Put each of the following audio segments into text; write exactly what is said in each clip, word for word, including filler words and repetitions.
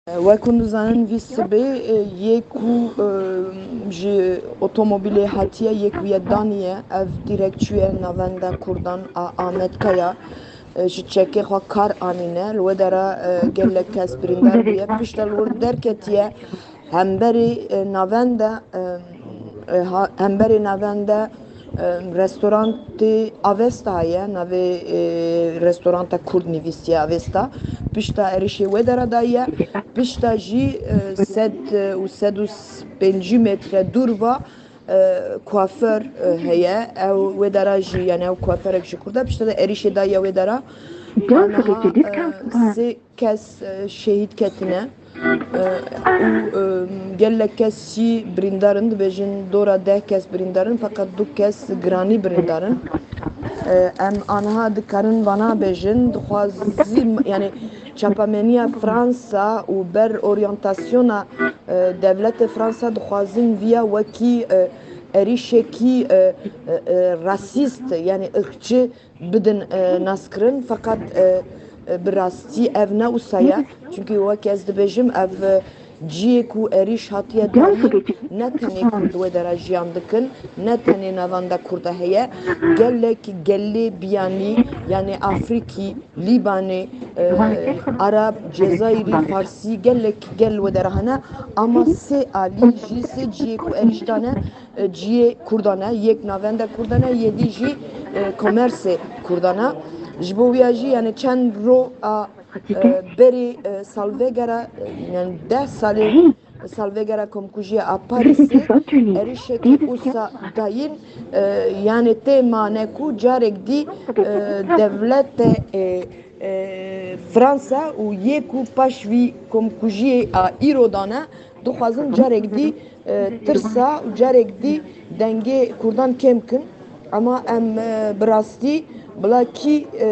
Wek hûn dizanin, vî sibê, e, yê ku, e, ji otomobîlê hatiye, yê ku ye daniye, ev direk çûye navenda Kurdan a Amed Kaya, e, ji çekê xwe kar anîne. Li wê dera, e, gelek kes birîndar bûye. Pişta li wir derketiye hemberî, e, navenda, e, e, ha-, hemberî navenda, e, restorantê Avesta ye, navê, e, restoranta Kurd nivîsiye Avesta. Pişta êrişê wê dera daye, pişta jî, e, sed, e, û sed û pêncî metre dûr va, e, kuaför, e, heye. Ew wê dera jî, yani ew kuaförek ji Kurda, pişta de êrişê daye wê dera. Aniha, e, sê kes, e, şehîd ketine. E, û, e, gelek kes jî birîndar in, dibêjin dora deh kes birîndar in, feqet du kes giranî birîndar in. E, em aniha dikarin vana bêjin, dixwazim, yani çapemeniya Fransa û ber oryantasyona, e, devletê Fransa dixwazin viya wekî, e, êrişekî, e, e, e, rasîst, yani ırkçı bidin, e, naskirin, feqet, e, e, bi rastî ev ne wisa ye. Çunkî wek ez dibêjim, ev, e, cihê ku êrîş hatiye dayîn, ne tenê Kurd wê dera jiyan dikin, ne tenê navenda Kurda heye. Gelek gelê biyanî, yani Afrîkî, Lîbanê, e, Arab, Cezayirî, Farsî, gelek gel wê dera hene. Ama sê alî jî, sê cihê ku êrîş dane, e, cihê Kurdan e, yek navenda Kurdan e, yê dî jî, e, komersê Kurdan e. Ji bo wiya jî, yani çend ro a, e, berê, e, salvegera, e, yani deh salê salvegera komkujiya a Parîsê, êrişekî wisa dayîn, e, yani tê mane ku carek dî, e, devlete, e, e, Fransa û yê ku paş vî komkujiyê a îro dane, dixwazin carek dî, e, tirsa û carek dî dengê Kurdan kêm kin. Ama em, e, bi rastî bila kî, e,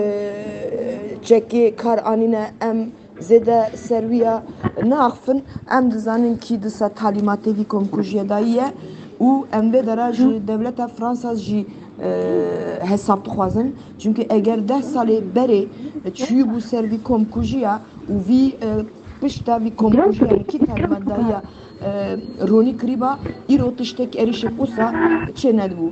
çekê kar anîne, em zêde ser wî ya neaxifin. Em dizanin kî disa talîmatê vî komkujiyê dayiye û em vê dera ji dewleta Fransa jî, e, hesab dixwazin. Çunkî eger deh salê berê çûyîbû ser vî komkujiya û vî, e, pişta vî komkujiya kî talîmat dayiya, e, ronî kirîba, îro tiştek êrişek wisa çê nedibû.